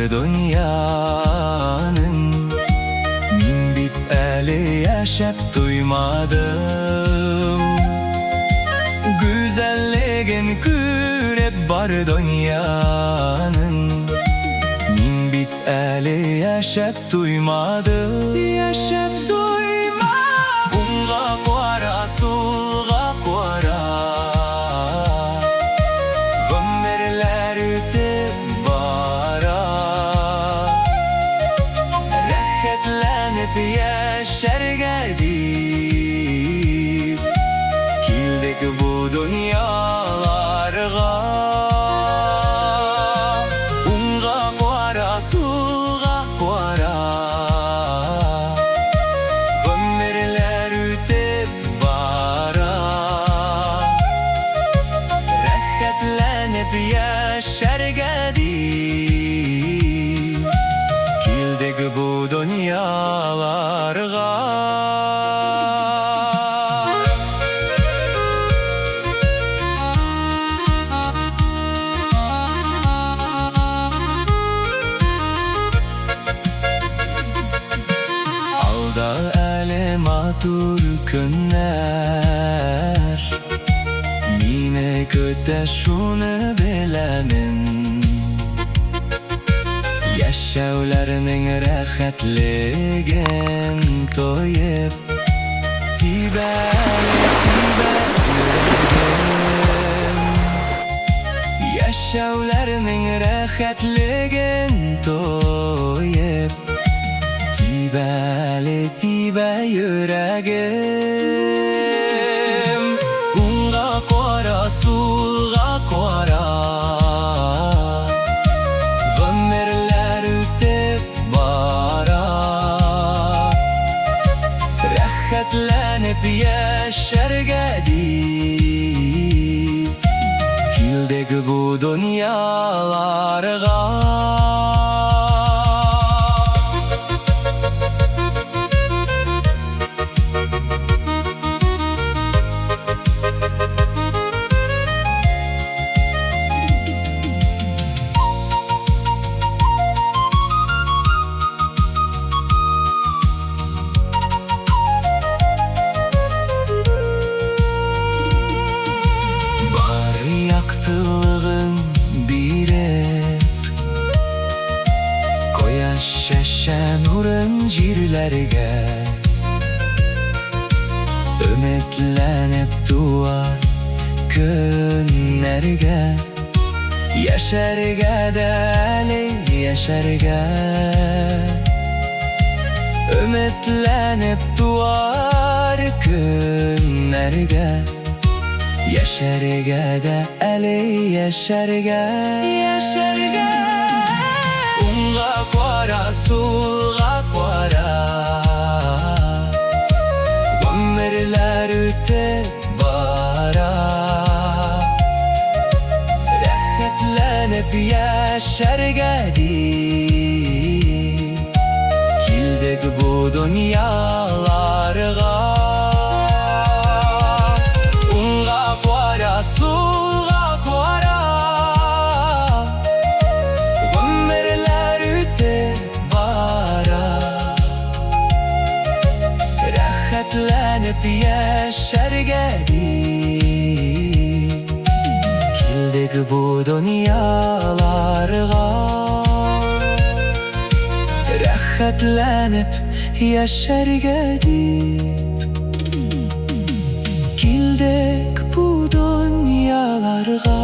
дөньяның. Мин бит әле яшәп туймадым. Гүзәллеген күреп бар дөньяның. Мин бит әле яшәп туймадым. Яшәп туймадым. Уңга кара, сулга кара. Гомерләр үтеп бара. Рәхәтләнеп яшәргә дип килдек бу дөньяларга. Уңга кара, сулга кара. Гомерләр үтеп бара. Рәхәтләнеп яшәргә дип килдек бу дөньяларга. Алда әле матур көннәр мине көтә, шуны беләмен. Яшәүләрнең рәхәтлеген тоеп, тибә, тибә йөрәгем. Яшәүләрнең рәхәтлеген тоеп, тибә, тибә йөрәгем. Уңга кара, сулга кара. Гомерләр үтеп бара. Рәхәтләнеп яшәргә дип килдек бу дөньяларга. Бар яктылыгын биреп, кояш чәчә нурын җирләргә. Өметләнеп туар көннәргә, яшәргә дә әле яшәргә. Өметләнеп туар көннәргә, яшәргә дә әле яшәргә. Яшәргә. Уңга кара, сулга кара. Гомерләр үтеп бара. Рәхәтләнеп яшәргә дип килдек бу дөньяларга. Уңга кара, сулга кара. Гомерләр үтеп бара. Рәхәтләнеп яшәргә дип килдек бу дөньяларга. Рәхәтләнеп яшәргә дип килдек бу дөньяларга.